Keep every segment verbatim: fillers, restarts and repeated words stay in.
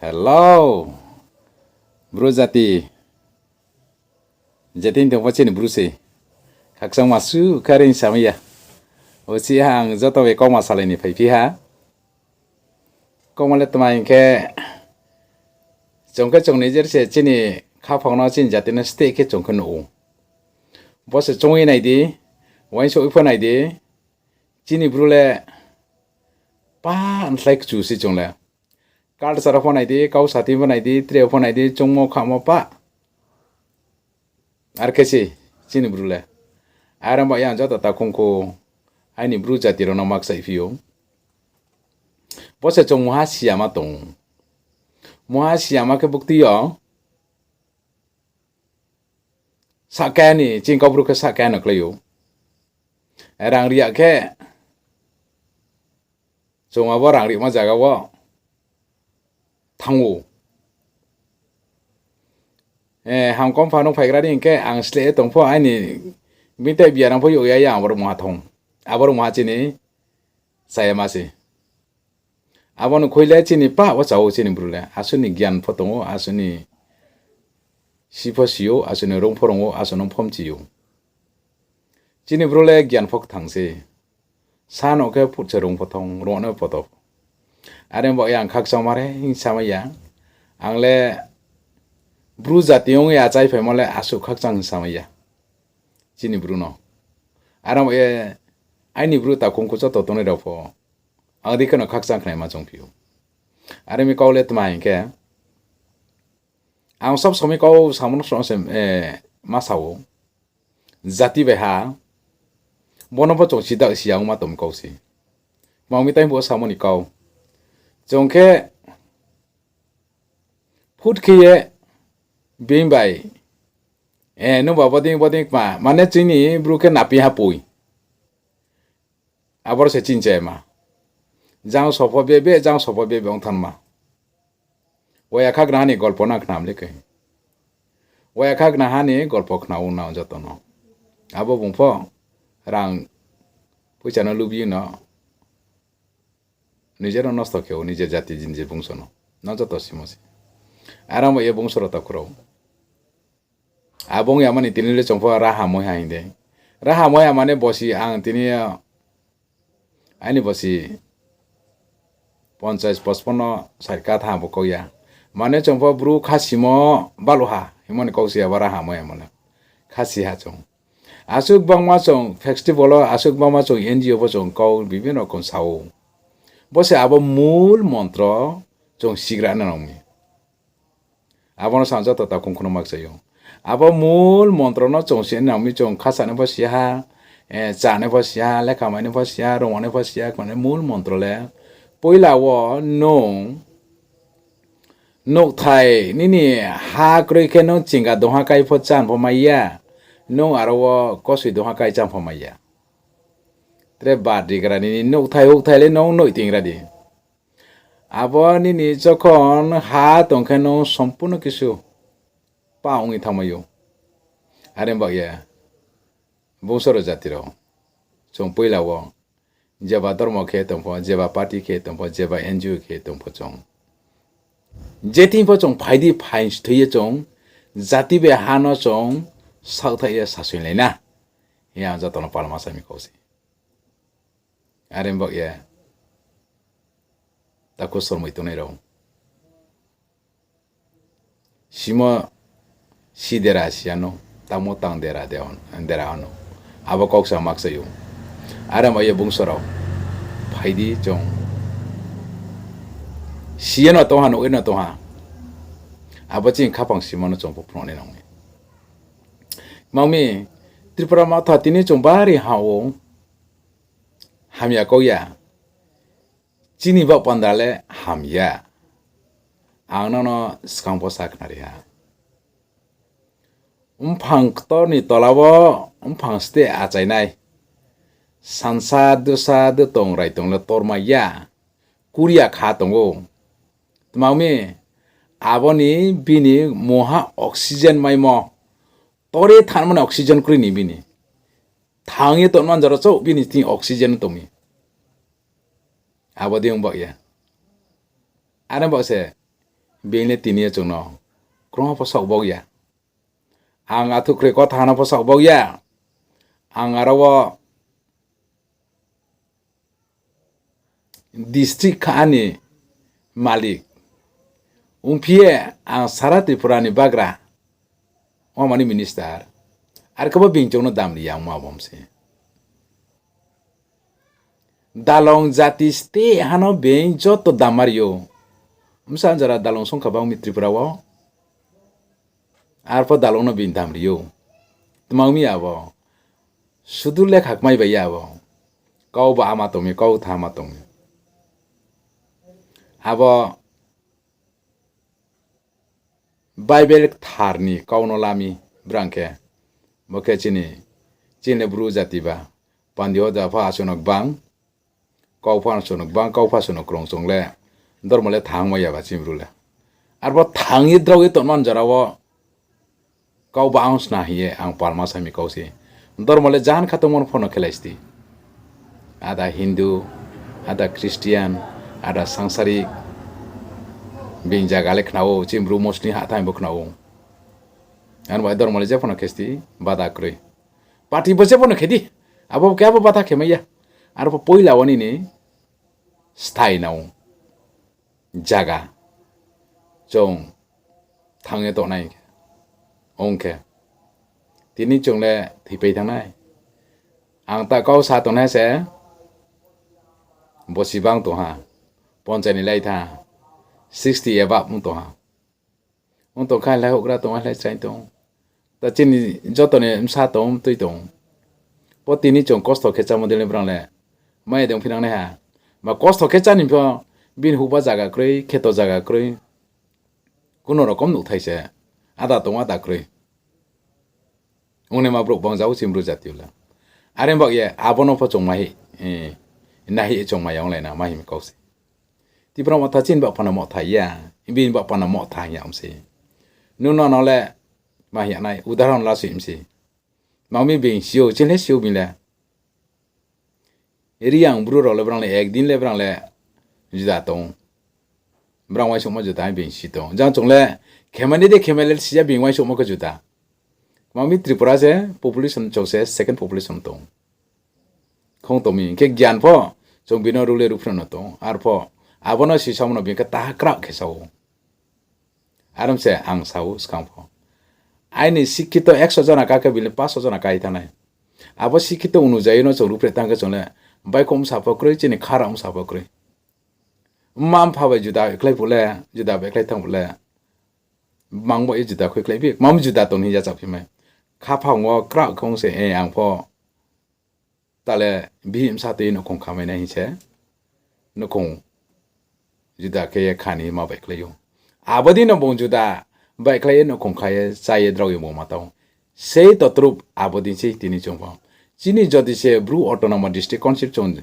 Hello, Bru jati. Jati ni tongpho chini Bru se. Khakchangma suh khe are hing samai ya. Uchih ha ang joto bai kauma salai ni phaiphi ha. Kauma le tma hing khe, chung khe chung nijer se chini khaphang no chini jati no steh khe chung khe nuh ou. Bo se choung ye nai di, uaingsouh ye pho nai di, chini Bru le pa nslái kchu se chung le. Culture pho nai di, kau sati pho nai di, tre pho nai di, choungmo khamo pa. Ar khe se chini Bru le. Are ong ba yang joto takhung khu aini Bru jati rao no ma kchaihphi ou. Bo se chung mungha siyama tong ou. Mungha siyama khe buktui yo sahka ni, chini Kau Bru khe sahka no klái ou. Rang ri ya khe, chung abo rang rima zaga wo thanng ou. Hamkom pha no phaigra di hing khe ang sleh ye tong pho aini bini tei biaram pho youh ya, ya abo rao mungha thanng. Abo rao mungha chini chayama se. Abo ni khui le chini pa wo cha ou chini Bru le. Asuh ni gyan pho tong ou, asuh ni si pho si ou, asuh ni rung pho rung ou, asuh no phomchi ou. Chini Bru le gyan pho kthang se. Sa no khe phut se rung pho thong, rung no poto. Are ong ba yang khakchangma re hing samai ya. Ang le Bru jati ong ye achaiphaimo le asuh khakchang hing samai ya. Chini Bru no. Are ong ba ye aini Bru takhung khu joto tongnai rao pho ang dei kheno khakchang khnaima choungphi ou. Are mi kau le tma hing khe, ang sab somoi kau samo no sro se, ma sa ou. Jati bai ha, bo no pho chung sidak siya ongma tong kau se. Tma ong mi tai bo samo ni kau. Chung khe phut khe ye being bai, nungba bodei bodei kma, mane chini Bru khe napi ha poi. Aboro se chini chayama. Jang sopho bebe, jang sopho bebe ong thanngma. Waya khagra ha ni golpo nang khnam le khe. Waya khagra ha ni golpo khna ou nang joto no. Abo bung pho rang poicha no lubi no nije no nosto khe ou, nije jati, nije bungso no. Nang joto simo se. Are ong ba ye bungso rao takhu rao. Abo ong ya mani tini le chung pho raha moi ha hing de. Raha moi ha mane bosi ang tini yo aini bosi ponchas pochpon no sari katha bo kau ya. Mane chung pho Bru khasimo baluh ha hingmo ni kau se abo raha moi ha mane. Khasi ha chung. Asuh gbangma chung festival wo, asuh gbangma chung N G O pho chung kau bibin rokom sa ou. Bo se abo mul montro chung sigra na nang mi. Abo no sa joto takhung khu no ma kchai ou. Abo mul montro no chung si nang mi, chung khasanai pho si ha, chanai pho si ha, lekha mainai pho si ha, rungmanai pho si ha, kmane mul montro le. Poila wo nung nouhthai nini ha kroi khe nung chinga dongha kai pho chán pho mai ya, nung aro wo kosoi dongha kai chán pho mai ya. Tre bad rigra nini nouhthai houhthai le nung noih tingra di. Abo nini jokhon ha tong khe nung sompurno kisu pa ong ye thanngmai ou. Are ong ba ye, bungso rao jati rao, chung poila wo jeba dormo khe tong pho, jeba party khe tong pho, jeba N G O khe tong pho chung, je thing pho chung phai di, phai thoi ye chung jati bai ha no chung saohthaih ye sasoinglai na. Hing ye ang joto no palma sa mi kau se. Are ong ba ye, takhu sormoi tongnai rao, simo si dera si ya no, tangmo tang dera de, dera ano. Abo kau sa ma kchai ou. Are ong ba ye bungso rao, phai di chung si ye no tong ha, nuh ye no tong ha. Abo chini khaphang simo no chung pho phnuh nai nang mi. Mang mi, Tripura Motha tini chung bari ha ou, hamya kau ya. Chini baoh panda le hamya. Ang nono skang pho sa khnari ha. Mphang ktor ni tola wo mphang steh achai nai. Sansa dusa dutong raitong le tormai ya. Kuria kha tong ou. Tma ong mi, abo ni bini mungha oxygen maimo. Tor ye thanngmo ni oxygen kroi ni bini. Thang ye tongman jora chouh bini thing oxygen tong mi. Abo dei ong ba ye. Are ong ba se, Being le tini yo chung no krungha pho saoh bau ya. Ang athuh kroi kotha no pho saoh bau ya. Ang aro wo district kha ni malik ongphi ye ang sara Tripura ni bagra, o mani minister, ar khe bo being chung no dam ri ya ongmo abo se. Dalong jati state ha no being joto dam ma ri ou. Bsa jora dalong song kha bang mi Tripura wo. Arpho dalong no being dam ri ou. Tma ong mi abo? Sudu lekha kmai bai ya abo. Kau ba ama tong mi, kau tha ama tong mi. Abo Bible kthar ni kau no la mi brang khe. Bo khe chini, chini le Bru jati ba. Pandi hoda pho asuh no gbang. Kau pho asuh no gbang, kau pho asuh no krung chung le. Dormo le thangmai ya ba chini Bru le. Arpho thang ye drao ye tongman jora wo. Kau ba ang sna hing ye ang palma sa mi kau se. Dormo le jan kha tongmo pho no khelai sti. Ada Hindu, ada Christian, ada sangsari. Being zaga le khna ou, chini Bru mostly ha thang bo khna ou. Ano bai dormo le je pho no khe sti, bada kroi. Party bo je pho no khe di. Abo khe abo bada khe mai ya. Arpho poila wo nini sthai nao. Zaga chung thang ye tongnai ong khe, tini chung le thoipai thanng nai. Ang ta kau sa tongnai se, bosi bang tong ha, ponchai ni lai tha, sixty above ong tong ha. Ong tong kha le houhgra tong ha le chrai tong. Ta chini joto ni bsa tong, tui tong. Bo tini chung kosto khe chámo dei le brang le mai ye dong phinang nai ha. Ma kosto khe chá ni pho bini houhba zaga kroi, kheto zaga kroi. Kuno rokom nuhthai se. Ada tong ada kroi. Ongnaima brouh bangja ou chini Bru jati le. Are bak ye abo no pho chung mahi, nahi chung mai ya onglai na mahi mi kau se. Tipra Motha chini bak pha no Motha ya, bini bak pha no Motha hing ya om se. Nung no no le ma hing ya nai, udahoron la soi om se. Tma ong mi being si ou, chini le si ou being le. Reang Bru rao le brang le ekdin le brang le juda tong. Brang uaingsouhmo juda hing being si tong. Jang chung le khemani de khemai le si ya being uaingsouhmo khe juda. Tma ong mi Tripura se population chung se second population tong. Khong tong mi hing khe gyan pho chung bini rule ruphre no tong. Arpho abo no si samo no being khe taha krao khe sa ou. Arom se ang sa ou skang pho. Aini sikkito ekso jona ka khe bini paso jona kai thanng nai. Abo sikkito onujai no chung ruhphreh thanng khe chung le baihkhouh bsa pho kroi, chini khara bsa pho kroi. Mma mpha bai juda khlai phuh le, juda bai khlai thanng phuh le, mang bo ye juda khuikhlai phi, mam juda tong hing ya chaphi mai. Khaphang wo krao khe ong se, e, ang pho ta le bihih bsa tui nouhkhong khamai nai hing se, nouhkhong juda khe ye kha ni ma baihkhlai ou. Abo dei no bung juda baihkhlai ye nouhkhong kha ye chá ye drao ye bung ma tong. Sei totrup abo dei sei tini chung pho. Chini jodi se Bru Autonomous District Council chung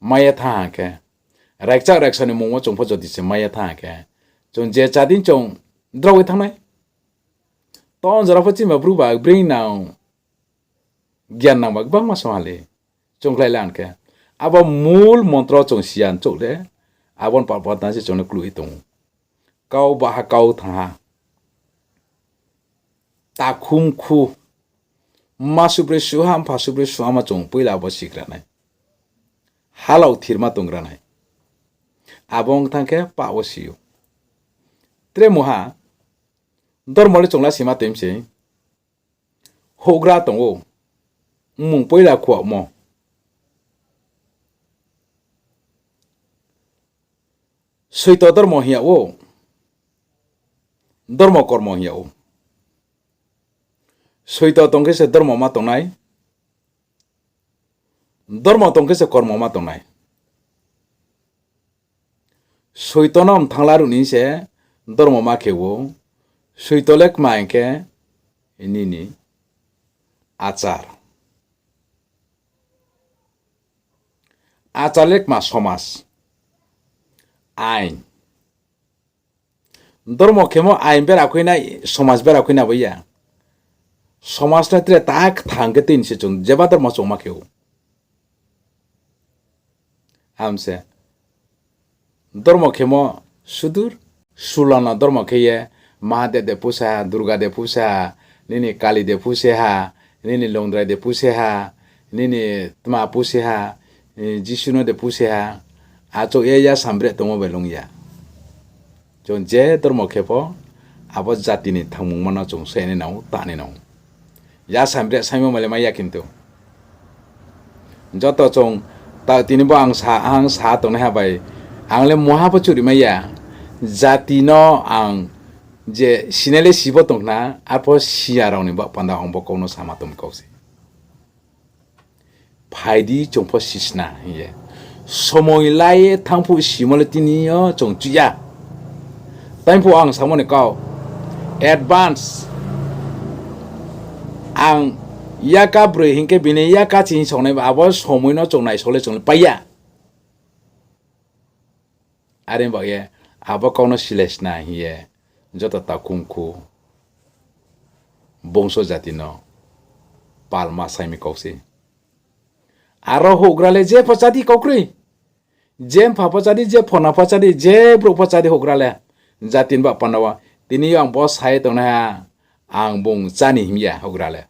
mai ye thanng ha khe, raikchak raiksa ni mung wo chung pho jodi se mai ye thanng ha khe, chung je chá dei chung drao ye thanng nai. Ton jora pho chini ba Bru ba bring nang, gyan nang ba gbangma song ha le. Chung khlai la hing khe, abo mul montro chung siyan chouh le, abo ni pah pah tang se chung no kluh ye tong ou. Kau baha kau thanng ha. Takhum khu. Mma subroi suha, mpha subroi suha ma chung poila abo sigra nai. Halao thirma tonggra nai. Abo ong thanng khe pah wo si ou. Tre mungha, dormo le chung la sima toim se. Houhgra tong ou. Mmung poila khuaomo. Soito dormo hing yag ou. Dormo kormo hing yag ou. Soito tong khe se dormo ma tongnai. Dormo tong khe se kormo ma tongnai. Soito no mthang la ruh ni se dormo ma khe ou. Soito le kma hing khe nini achar. Achar le kma somaj. Ain. Dormo khemo ain bera khui nai, somaj bera khui na bai ya. Somaj no tre ta kthang khe tini se chung jeba dormo chung ma khe ou. Am se dormo khemo sudur, Sulo no dormo khe ye, Mahadev de puse ha, Durga de puse ha, nini Kali de puse ha, nini Longdrai de puse ha, nini tma puse ha, Jisu no de puse ha, achouh ye yasam bre tongmo bai lung ya. Chung je dormo khe pho, abo jati ni thangmungma no chung se nai nang ou, ta nai nang ou. Yasam bre saimo mai le mai ya kintu. Joto chung, ta tini bo ang sa, ang sa tongnaiha bai, ang le muha pho churi mai ya. Jati no ang je sinai le si bo tong khna, arpho siya rao ni baoh panda ang bo kau no sama tong kau se. Phai di chung pho sisna hing ye. Somoi lai ye thanng phuh simo le tini yo chung chuh ya. Tai phuh ang samo ni kau. Advance. Ang yaka broi hing khe bini yaka chini songnai ba abo somoi no chung naisao le chung le pai ya. Are baoh ye, abo kau no silai sna hing ye, joto takhumkhu bongso jati no palma sai mi kau se. Aro houhgra le je pho chá di kau kroi. Je mpha pho chá di, je phona pho chá di, je brouh pho chá di houhgra le. Jati ni baoh panda wo. Tini yo ang bo sa ye tongnaiha, ang bung chá ni hing ya houhgra le.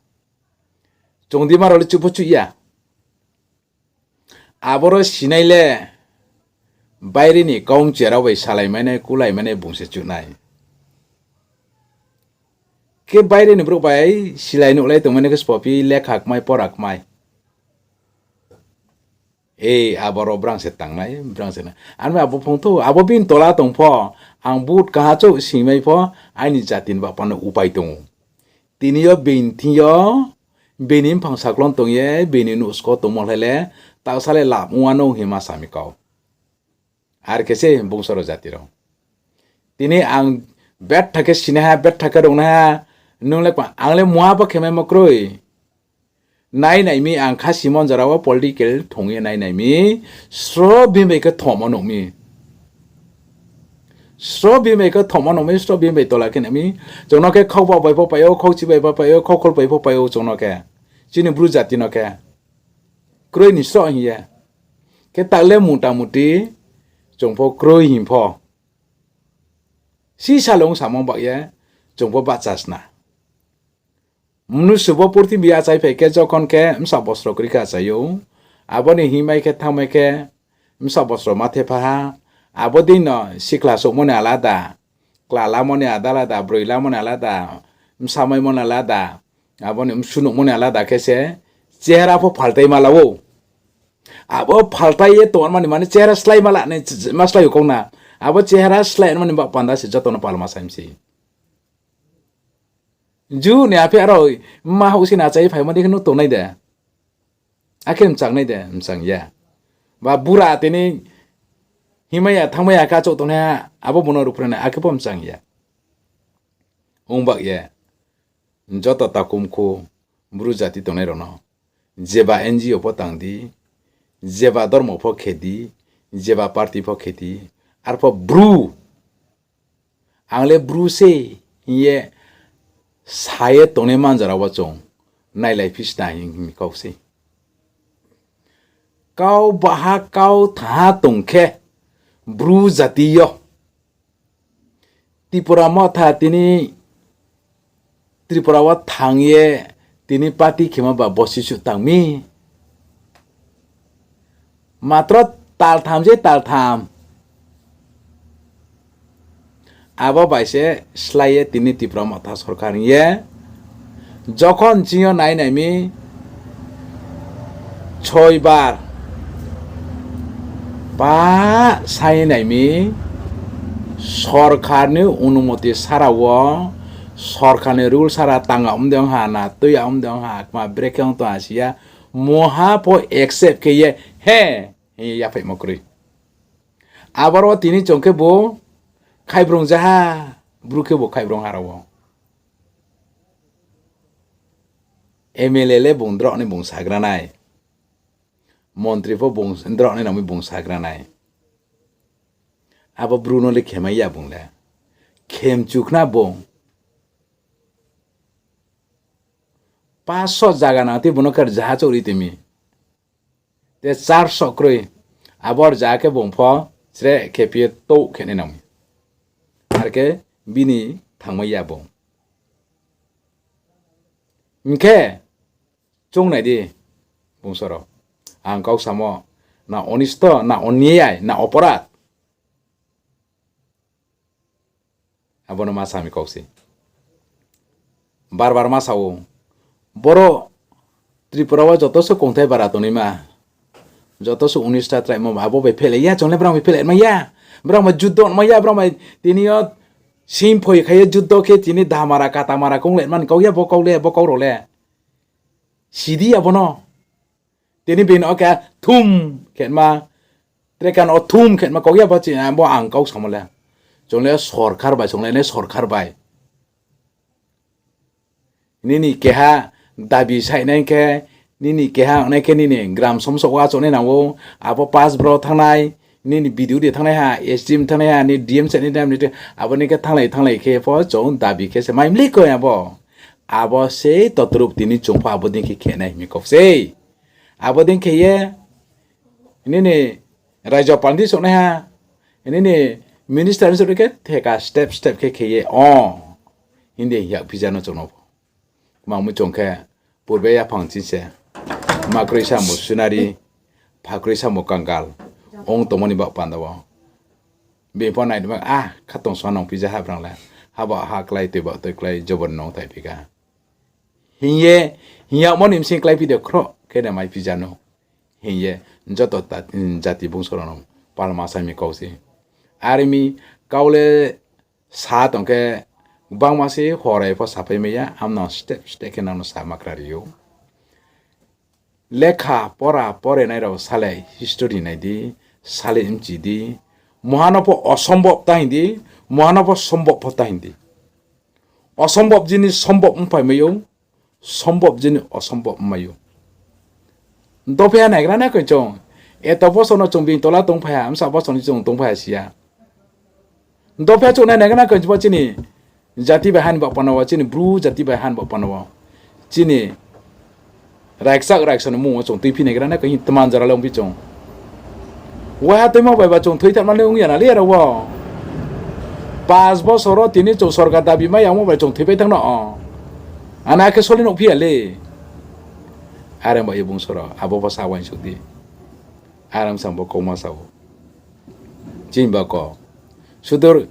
Chung di ma rao le chuh pho chuh ya. Aboro sinai le, baire ni kau mchia rao bai salai mai nai, kulai mai nai bung se chuh nai. Khe baire ni brouh bai silai nuhlai tongmai nai khe sbo phi lekha kmai, pora kmai. Ei, aboro brang se tangnai, brang se nai. Ani abo phung thou, abo bini tola tong pho, ang vote kaha chouh singmai pho, aini jati ni baoh panda upai tong ou. Tini yo bini thing yo, bini mphang saklon tong ye, bini nuhsko tongmo hlai le, taohsa le lab ong wa no hing ma sa mi kau. Are khe se bungso rao jati rao. Tini ang betha khe sinaiha, betha khe rungnaiha, nung le kma, ang le muha pho khe maimo kroi. Nai nai mi ang khasi monjora wo political thong ye nai nai mi, sro bini bai khe thomo nuh mi. Sro bini bai khe thomo nuh mi, sro bini bai tola khe nai mi. Chung no khe khauba bai pho pai ou, khauchi bai pho pai ou, khaukhol bai pho pai ou chung no khe. Chini Bru jati no khe. Kroi ni sroh hing ye. Khe ta le mutamuti chung pho kroi hing pho. Sisa le ong samung baoh ye, chung pho bahcha sna. Mnusu bo purthimbi achaiphai khe jokhon khe bsa bosro kroi khe achai ou. Abo ni hingmai khe thanngmai khe bsa bosro ma thepha ha. Abo dei no sikhla souhmo ni alada, kla lamo ni alada, broi lamo ni alada, bsa maimo ni alada, abo ni bsu nuhmo ni alada khe se chehera pho phaltai ma la ou. Abo phaltai ye tongmani mani chehera slái ma la nai, ma slái ou kau na. Abo chehera slái mani baoh panda se joto no palma sai mi se. Ju ni aphi aro mma houh se na achai phaimo dei khe no tongnai de. Akhe mchang nai de, mchang ya. Ba bura tini hingmai ya, thanngmai ya khe achouh tongnai ha, abo bung no ruhphreh nai, akhe pho mchang ya. Ong baoh ye, joto takhumkhu, Bru jati tongnai rao no, jeba N G O pho tang di, jeba dormo pho khe di, jeba party pho khe di, arpho Bru, ang le Bru se hing ye sa ye tongnai manjora wo chung nailai phi sna hing mi kau se. Kau baha kau thaha tong khe Bru jati yo Tripura Motha tini Tripura wo thanng ye tini party khemo ba bosi suh tang mi. Matro taltham je taltham. Abo bai se slái ye tini Tripura Motha sorkar hing ye. Jokhon ching yo nai nai mi, soibar pa sai nai mi, sorkar ni onumoti sara wo, sorkar ni rule sara tanga omde ong ha na, tuiya omde ong ha, kma brekhe ong tong ha si ya, muha pho accept khe ye, he, hing ye yaphaihmo kroi. Aboro tini chung khe bo khaibrung jaha, Bru khe bo khaibrung ha rao wo. M L A le bung drao ni bung sagra nai. Montri pho bung drao ni nang mi bung sagra nai. Abo Bru no le khemai ya bung le. Khemchu khna bung. Paso zaga nang tei bung no khe rzaha chouh ri tong mi. Te charso kroi. Abo rzaha khe bung pho sreh khe phi ye touh khe nai nang mi. khe bini thangmai ya bung. Hing khe, chung nai di, bungso rao. Ang kau samo, na onisto, na onyai, na oporat. Abo no ma sa mi kau se. Bar bar ma sa ou. Boro Tripura wo joto se kongthai bara tongnaima, joto se unis ta tribe mo abo bai phehlai ya, chung le brao bai phehlai mai ya. Brao bai juddo mai ya, brao bai tini yo sing phoi khai ye juddo khe tini dhamara katamara kong le mani kau ya bo kau le, bo kau rao le. Si di abo no. Tini bini o khe thum khe ma, tre kan o thum khe ma kau ya bo chini bo ang kau samo le. Chung le sorkar bai, chung le nai sorkar bai. Nini keha dabi sainai khe, nini keha ongnai khe nini gram somsok wo achouh nai nang ou, abo pass bro thanngnai, nini B D O de thanngnai ha, S D M thanngnai ha, ni D M se ni D M ni, abo ni khe thannglai thannglai khe pho chung dabi khe se mai mli koi abo. Abo sei totrup tini chung pho abo dei khe khe nai hing mi kau sei. Abo dei khe ye, nini rajyopal ni souhnaiha, nini minister ni souh khe theka step step khe khe ye o. Hindi hing yag phi ja no chung no pho. Kma mui chung khe purbe yaphang ching se. Ma kroi samo sunari, pha kroi samo kangal. Ong tongmo ni baoh panda wo. Bini pho nai ma, ah, kha tong so nong phi ja ha brang le. Haba ha klái, tui baoh tui klái, jobon nong thai phi kha. Hing ye, hing yagmo ni bsing klái phi de khroh khe de mai phi ja no. Hing ye, joto ta-, jati bungso rao no palma sa mi kau se. Are mi kau le sa tong khe, gbangma se horai pho sapai mai ya, amno step step khe nang no sa ma kra ri ou. Lekha pora porenai rao sale history nai di, sale mchi di, muha no pho osombob ta hing di, muha no pho sombob pho ta hing di. Osombob jinis sombob ongphai mai ou, sombob jinis osombob ongmai ou. Dopha naigra na koi chung. Eto bosor no chung bini tola tongphai ha, bsa bosor ni chung tongphai ha si ya. Dopha chung nai naigra na koi chung bo chini jati bai han baoh panda wo, chini Bru jati bai han baoh panda wo. Chini raikchak raiksa ni mmung wo chung tuiphi naigra na koi hing tman jora le ongphi chung. Waiha tuimo bai ba chung thoi thanngma le ong ya na le aro wo. Pas bosor wo tini chung sorkar dabi mai yamo bai chung thoipai thanng no o. Ano akhe soli nuhphi ya le. Are ba ye bungso rao, abo pho sa uaingsouh di. Are bsa bo kauma sa ou. Chini ba ko. Sudur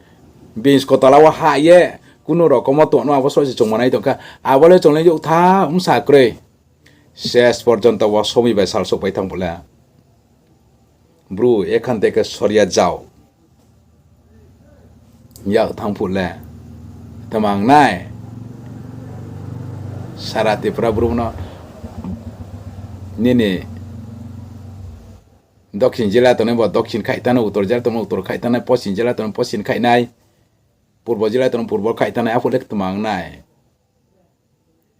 bini skotola wo ha ye, kunu rokom wo tongno abo só se chung manai tong kha. Abo le chung le youhtha bsa kroi. Ses porjonto wo somi bai sal souhpai thanng phuh le. Bru ekhan theke soria jao. Yak thanng phuh le. Tma ong nai. Sara Tripura Bru no nini Dokhin jila tongnai bo dokhin khaih tanai, Uttor jila tongnai Uttor khaih tanai, Poschim jila tongnai Poschim khaih nai, Purbo jila tongnai Purbo khaih tanai, aphuh le tma ong nai.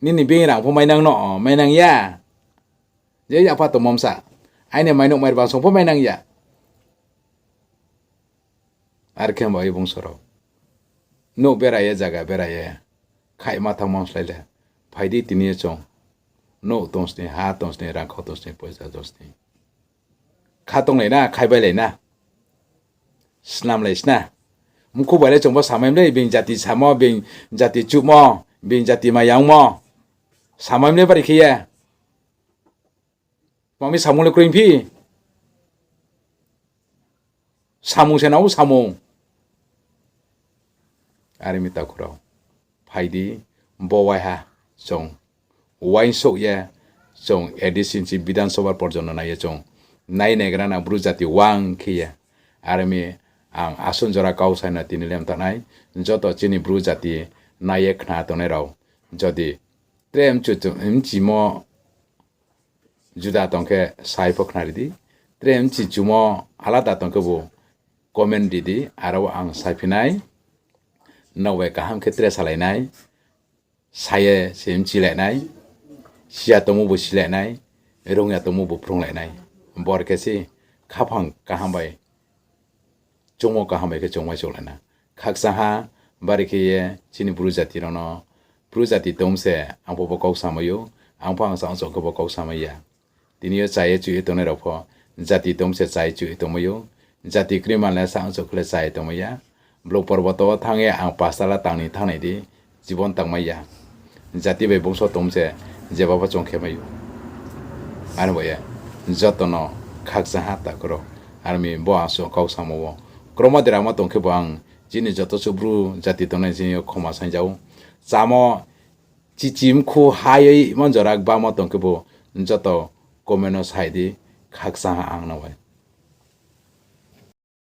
Nini bini rang pho mainang no, mainang ya. Je yapha tongmo bsa. Aini mainouh mairbangsong pho mainang ya. Are khe ba ye bungso rao. Nouh bera ye, zaga bera ye. Khaihma thanngmo slái le. Phai di tini ye chung. Nouh tong sni, ha tong sni, rangkhau tong sni, poisa tong sni. Kha tonglai na, khaibailai na. Snamlai sna. Mkhu bai le chung bo samai mlei, bini jati samo, bini jati chuhmo, bini jati mayangmo. Samai mlei bari khe ye. Tma mi samung le kroi phi. Samung se nang ou samung. Are mi takhu rao. Phai di, bo waiha chung uaingsouh ye, chung A D C ni Bidhan Sabha porjonto nai ye chung nai naigra na Bru jati wang khe ye. Are mi ang asun jora kau sai no tini lemta nai, joto chini Bru jati nai ye khna tongnai rao. Jodi tre mchu-, mchimo juda tong khe sai pho khnari di. Tre mchi chumo alada tong khebu comment ri di, aro ang saiphi nai. Nrao bai kaham khe tre salai nai. Sa ye se mchilai nai. Si ya tongmo bu silai nai. Rung ya tongmo bu phrunglai nai. Bor khe se khaphang kaham bai, chungmo kaham bai khe chung uaingsouhlai na. Khakchang ha, bari khe ye chini Bru jati rao no, Bru jati tong se ang pho bo kau samai ou, ang pho ang sa ongchouh khe bo kau samai ya. Tini yo cha ye chuh ye tongnai rao pho, jati tong se cha ye chuh ye tongmai ou, jati kroi man le sa ongchouh khe le cha ye tongmai ya. Blung porboto wo thanng ye ang pastala tang ni thanngnai di, jibon tangmai ya. Jati bai bungso tong se, jeba bo chung khe mai ou. Are bai ye, joto no khakchang ha takhu rao. Are mi bo ang suh kau samo wo. Kromo deramo tong khe bo ang chini joto subru jati tongnai chini yo khoma saing ja ou. Chámo chichi mkhu ha ye mon jora gbamo tong khe bo joto comment no sai di, khakchang ha ang no bai.